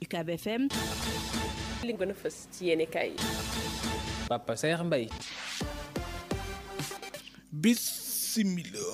UCAB FM. li gën a fës ci yéenekaay yi. Papa Saer Mbaye.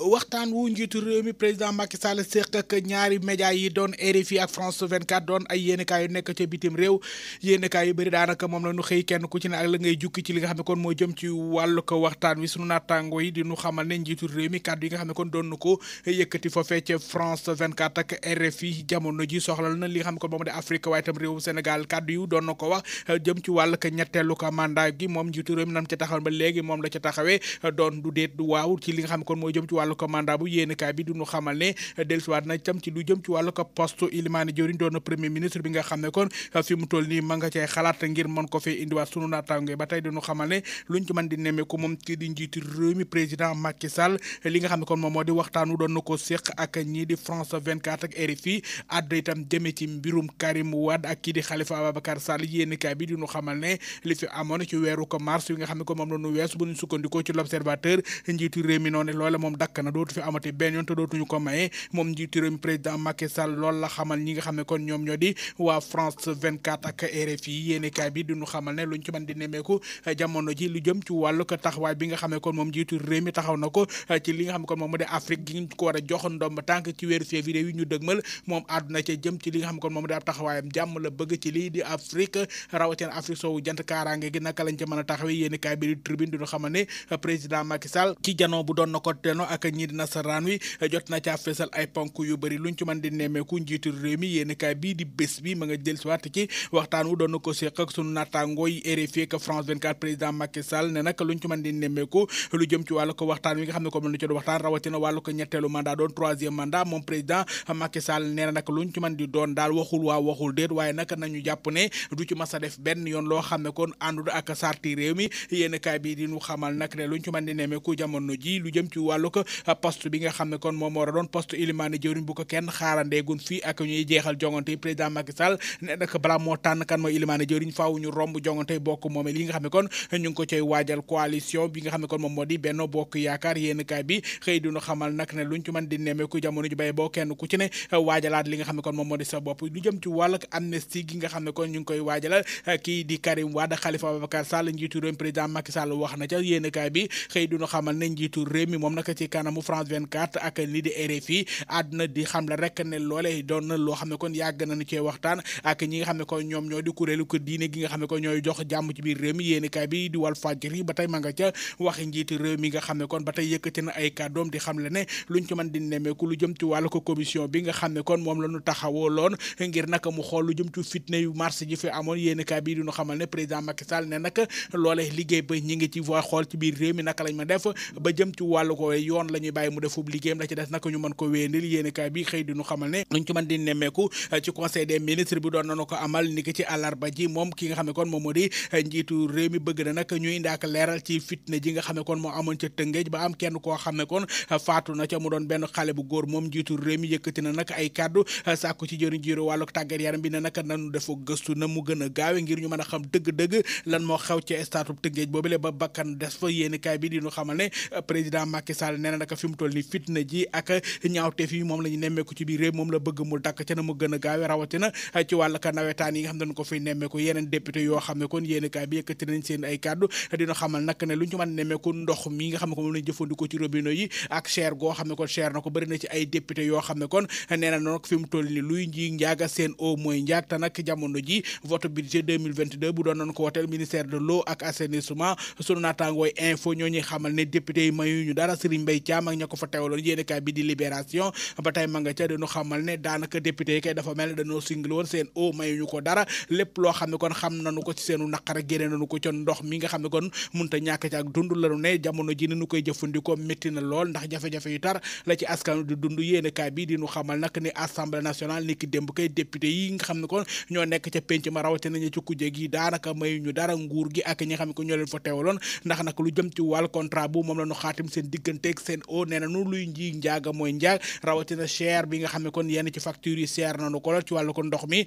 waxtaan wu njiitu réew mi président Macky Sall séq ak ñaari média yi doon RFI ak France 24 doon ay yéenekaay yu nekk ca bitim réew yéenekaay yu bëri daanaka moom la ñu xëy kenn ku ci ne ak la ngay jukki ci li nga xam ne kon moo jëm ci wàllu ko waxtaan wi sunu naataango yi di ñu xamal ne njiitu réew mi kàddu yi nga xam ne kon doon na ko yëkkati foofee ca France 24 ak RFI jamono ji soxlal na li nga xam ne kon moom de Afrique waaye itam réewu Sénégal kàddu yu doon na ko wax jëm ci wàllu ko ñetteelu ko mandat gi moom njiitu réew mi nam ca taxaw ba léegi moom la ca taxawee doon du déet du waaw ci li nga xam ne kon moo jëm ci wàllu ko mandat bu yéenekaay bi duñu xamal ne dellusiwaat na tam ci lu jëm ci wàllu ko poste Ilimani Diori doon na premier ministre bi nga xam ne kon fi mu toll nii ma nga cay xalaat ngir mën ko fee indiwaat sunu naataango ba tey duñu xamal ne luñ ci mën di nemmeeku moom kii di njiitu réew mi président Macky Sall li nga xam ne kon moom moo di waxtaanu doon na ko séq ak ñii di France 24 ak RFI addu itam jëme ci mbirum Karim Wade ak kii di Khalifa Ababacar Sall yéenekaay bi duñu xamal ne li fi amoon ci weeru ko mars yi nga xam ne kon moom la ñu weesu bu ñu sukkandikoo ci l'observateur njiitu réew mi noonu loole moom dakk na dootu fi amati benn yoon te dootuñu ko maye moom njiitu réew mi président Macky Sall loolu la xamal ñi nga xam ne kon ñoom ñoo di waa France 24 ak RFI yéenekaay bi duñu xamal ne luñ ci mën di nemmeeku jamono ji lu jëm ci wàllu ko taxawaay bi nga xam ne kon moom njiitu réew mi taxaw na ko ci li nga xam ne kon moom mu di Afrique gi ñu ko war a jox ndomb tànk ci weeru février yi ñu dëgmal moom àdduna ca jëm ci li nga xam ne kon moom mu di ab taxawaayam jàmm la bëgg ci lii di Afrique rawatina Afrique soowu jant kaaraange gi naka lañ ca mën a taxawee yéenekaay bi di tribune duñu xamal ne président Macky Sall ci janoo bu doon na ko teno ak ñi di nasaraan wi jot na caa feesal ay ponk yu bëri luñ ci mën di nemmeeku njiitu réew mi yéenekaay bii di bés bi ma nga jël si waat ci waxtaan wu doon na ko séq ak sunu naataangooy RFI ak France 24 président Macky Sall ne nag luñ ci mën di nemmeeku lu jëm ci wàllu ko waxtaan wi nga xam ne comme lu ci doon waxtaan rawatina wàllu ko ñetteelu mandat doon troisième mandat moom président Macky Sall nee na nag luñ ci mën di doon daal waxul waa waxul déet waaye nag nañu jàpp ne du ci mas a def benn yoon loo xam ne kon àndul ak sarti réew mi yéenekaay bi di ñu xamal nag ne luñ ci mën di nemmeeku jamono ji lu jëm ci wàllu ko poste bi nga xam ne kon moom war a doon poste Ilimani Diori bu ko kenn xaarandeegun fii ak ñuy jeexal jongante yi président Macky Sall ne nag balaa moo tànn kan mooy Ilimani Diori faaw ñu romb jongante bokk moom li nga xam ne kon ñu ngi ko cay waajal coalition bi nga xam ne kon moom moo di Benno Bokk Yaakaar yéenekaay bi xëy duñu xamal nag ne luñ ci mën di nemmeeku jamono ji bay boo kenn ku ci ne waajalaat li nga xam ne kon moom moo di sa bopp lu jëm ci wàllu amnistie gi nga xam ne kon ñu ngi koy waajalal kii di Karim Wade Khalifa Ababacar Sall njiitu réew mi président Macky Sall wax na ca yéenekaay bi xëy duñu xamal ne njiitu réew mi moom nag ci kanamu France 24 ak lii di RFI àdduna di xam la rek ne loole doon na loo xam ne kon yàgg nañu cee waxtaan ak ñi nga xam ne kon ñoom ñoo di kuréelu ko diine gi nga xam ne kon ñooy jox jàmm ci biir réew mi yéenekaay bi di Walf Fadjri ba tey ma nga ca waxi njiitu réew mi nga xam ne kon ba tey yëkkati na ay kàddoom di xam le ne luñ ci mën di nemmeeku lu jëm ci wàllu ko commission bi nga xam ne kon moom la ñu taxawoo loon ngir naka mu xool lu jëm ci fitne yu mars ji fi amoon yéenekaay bi diñu xamal ne président Macky Sall ne nag loole liggéey ba ñi ngi ci voie xool ci biir réew mi naka lañ ma def ba jëm ci wàllu ko yoon la ñuy bàyyi mu defub liggéeyam la ci des naka ñu mën ko wéyandil yéenekaay bi xëy diñu xamal ne luñ ci mën di nemmeeku ci conseil des ministres bi doon nañu ko amal ni ki ci àllarba ji moom ki nga xam ne kon moom moo di njiitu réew mi bëgg na nag ñu indi ak leeral ci fitne ji nga xam ne kon moo amoon ca Tëngéej ba am kenn koo xam ne kon faatu na ca mu doon benn xale bu góor moom njiitu réew mi yëkkati na nag ay kàddu sàkku ci jëriñ jiiro wàllu tàggat yaram bi ne nag nanu def gëstu na mu gën a gaawe ngir ñu mën a xam dëgg-dëgg lan moo xew ci stade Tëngéej boobule ba bakkan des fa yéenekaay bi di ñu xamal ne président Macky Sall nee na nag fi mu toll ni fitna ji ak ñaawteef yi moom la ñu nemmeeku ci biir réew moom la bëgg mu dakk ca na mu gën a gaawe rawatina ci wàllu ka nawetaan yi nga xam ne dañu ko fiy nemmeeku yeneen député yoo xam ne kon yéenekaay bi yëkkati nañ seen ay kàddu dina xamal nag ne lu ñu ci mën nemmeeku ndox mi nga xam ne ko moom lañ jëfandikoo ci robinet yi ak cher goo xam ne kon cher na ko bëri na ci ay député yoo xam ne kon nee na nag fi mu toll ni luy nji njaaga seen eau mooy njaag te nag jamono ji vote budget 2022 bu doon nañ ko woteel ministère de l'eau ak assainissement sunu naataangooy info ñoo ñuy xamal ne député yi mayuñu dara Serigne Mbaye Thiam ak ña ko fa teewaloon yéenekaay bi di Libération ba tey ma nga ca dañu xamal ne daanaka député yi kay dafa mel ne dañoo single woon seen eau mayuñu ko dara lépp loo xam ne kon xam nañu ko ci seenu naqar génne nañu ko ca ndox mi nga xam ne kon munta ñàkk ci ak dund lañu ne jamono ji ni ñu koy jëfandikoo métti na lool ndax jafe-jafe yu tar la ci askan di dund yéenekaay bi di ñu xamal nag ni assemblée nationale ni ki démb kay député yi nga xam ne kon ñoo nekk ca penc ma rawatina ñu ci kujje gi daanaka mayuñu dara nguur gi ak ñi nga xam ne ko ñoo leen fa teewaloon ndax nag lu jëm ci wàll contrat bu moom la ñu xaatim seen digganteeg Sen'Eau nee nañu luy nji njaaga mooy njaag rawatina cher bi nga xam ne kon yenn ci facture yi cher nañu ko ci wàllu ko ndox mi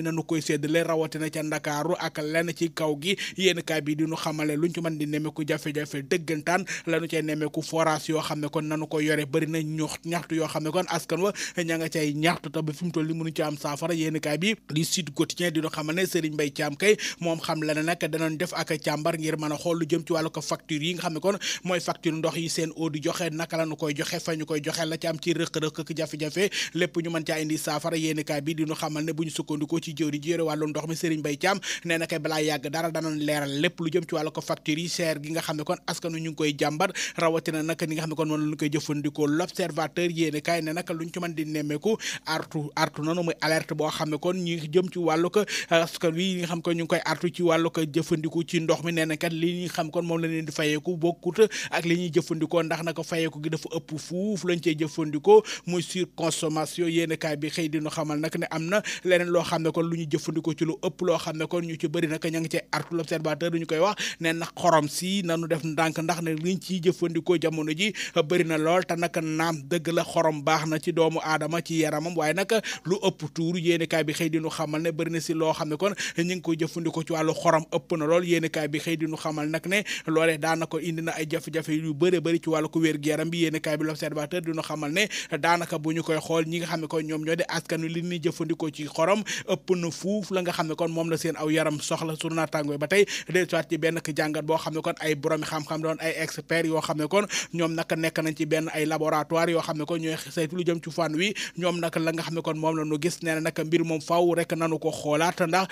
nañu koy séddale rawatina ca Ndakaaru ak lenn ci kaw gi yéen kaay bi di ñu xamale luñ ci mën di nemmeeku jafe-jafe dëggantaan lañu cay nemmeeku forage yoo xam ne kon nanu ko yore bëri na ñaxtu yoo xam ne kon askan wa ña nga cay ñaxtu te ba fi mu toll li mënu ci am saafara yéen kaay bi di Sud Quotidien di ñu xamal ne Serigne Mbaye Thiam kay moom xam la ne nag danañ def ak càmbar ngir mën a xool lu jëm ci wàllu ko facture yi nga xam ne kon mooy facture ndox yi Sen'Eau di joxe naka la ñu koy joxe fa ñu koy joxe la ci am ci rëq-rëq ak jafe-jafe lépp ñu mën caa indi saafara yéen kaay bi di ñu xamal ne bu ñu sukkandikoo ci jëwri ji yore wàllu ndox mi Serigne Mbaye Thiam nee na kay balaa yàgg dara danañ leeral lépp lu jëm ci wàllu ko facture yi cher gi nga xam ne kon askanu ñu ngi koy jàmbat rawatina nag ni nga xam ne kon moom lañu koy jëfandikoo l'observateur yéene kaay ne nag luñ ci mën di nemmeeku artu nanu muy alerte boo xam ne kon ñi jëm ci wàllu ko askan wi nga xam ko ñu ngi koy artu ci wàllu ko jëfandiku ci ndox mi nee na kat li ñuy xam kon moom la leen di fayeeku bokkut ak li ñuy jëfandikoo ndax naka fayeeku gi dafa ëpp fuuf lañ cey jëfandikoo muy surconsommation yéene kaay bi xëy dinu xamal nag ne am na leneen loo xam ne kon lu ñu jëfandikoo ci lu ëpp loo xam ne kon ñu ci bëri nag ña ngi cey artu l'observateur duñu koy wax ne nag xorom si nanu def ndànk ndax ne liñ ciy jëfandikoo jamono ji bëri na lool te nag naam dëgg la xorom baax na ci doomu aadama ci yaramam waaye nag lu ëpp tuur yéenekaay bi xëy dinu xamal ne bëri na si loo xam ne kon ñu ngi koy jëfandikoo ci wàllu xorom ëpp na lool yéenekaay bi xëy dinu xamal nag ne loolee daanaka indi na ay jafe-jafe yu bëri ci wàllu ko wér-gu-yaram bi yéenekaay bi l'observateur dinu xamal ne daanaka bu ñu koy xool ñi nga xam ne kon ñoom ñoo di askan wi li ñuy jëfandikoo ci xorom ëpp na fuuf la nga xam ne kon moom la seen aw yaram soxla sunu naataangoo ba tey del soit ci benn jàngat boo xam ne kon ay boromi xam-xam doon ay experts yoo xam ne kon ñoom nag nekk nañ ci benn ay laboratoire yoo xam ne kon ñooy saytu lu jëm ci fànn wi ñoom nag la nga xam ne kon moom la ñu gis nee na nag mbir moom faaw rek nanu ko xoolaat ndax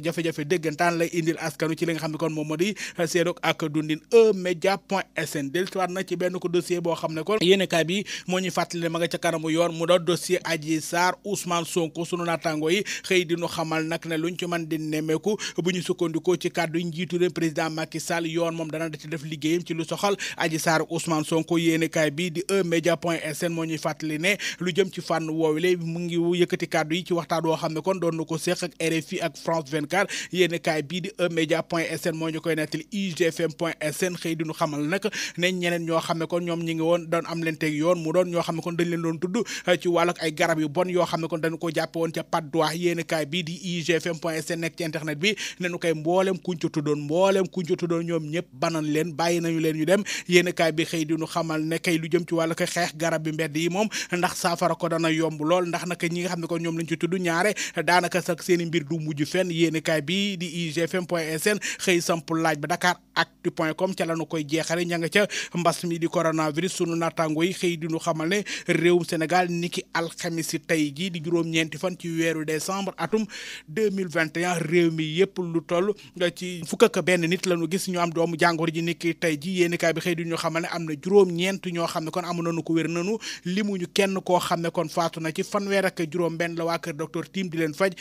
jafe-jafe dëggantaan lay indil askanu ci li nga xam ne kon moom moo di seedok ak dundin eMédia.sn del soit na ci benn ko dossier boo xam ne kon yéenekaay bi moo ñuy fàttali ne ma nga ca kanamu yoon mu doon dossier Adji Sarr Ousmane Sonko sunu naataango yi xëy di ñu xamal nag ne luñ ci mën di nemmeeku bu ñu sukkandikoo ci kàddu yi njiitu leen président Macky Sall yoon moom dana da ci def liggéeyam ci lu soxal Adji Sarr Ousmane Sonko yéenekaay bi di eMédia.sn moo ñuy fàttali ne lu jëm ci fànn woowule mu ngi yëkkati kàddu yi ci waxtaan woo xam ne kon doon na ko seq ak RFI ak France 24 yéenekaay bii di eMédia.sn moo ñu koy nettali IGFM.sn xëy di ñu xamal nag ne ñeneen ñoo xam ne kon ñoom ñi ngi woon doon am leen teg yoon mu doon ñoo xam ne kon dañ leen doon tudd ci wàllu ay garab yu bon yoo xam ne kon dañu ko jàppe woon ca Patte d'Oie yéenekaay bii di IGFM.sn nekk ci internet bi ne nu koy mboolem kuñ ci tuddoon ñoom ñëpp banan leen bàyyi nañu leen ñu dem yéenekaay bi xëy di ñu xamal ne kay lu jëm ci wàllu ko xeex garab bi mbedd yi moom ndax saafara ko dana yomb lool ndax nag ñi nga xam ne kon ñoom lañ ci tudd ñaare daanaka sax seen i mbir du mujj fenn yéenekaay bi di IGFM.sn xëy samp laaj ba Dakaractu.com ca lañu koy jeexale ña nga ca mbas mi di coronavirus sunu naataango yi xëy di ñu xamal ne réewum Sénégal niki alxamis yi tey ji di juróom-ñeenti fan ci weeru décembre atum 2021 réew mi yëpp lu toll ci fukk ak benn nit lañu gis ñu am doomu jàngoro ji niki tey ji yéenekaay bi xëy di ñu xamal ne am na juróom-ñeent ñoo xam ne kon amu nañu ko wér nañu limuñu kenn koo xam ne kon faatu na ci fanweer ak juróom-benn la waa kër docteur Tim di leen faj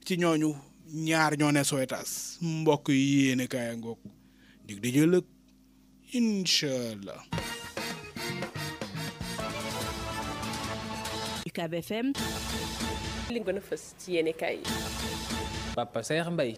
ci ñooñu ñaar ñoo ne Sowétas mbokk yi yéenekaay ngoog dig di jëlëg inchallah UCAB FM li gën a fës ci yéenekaay yi Papa Saer Mbaye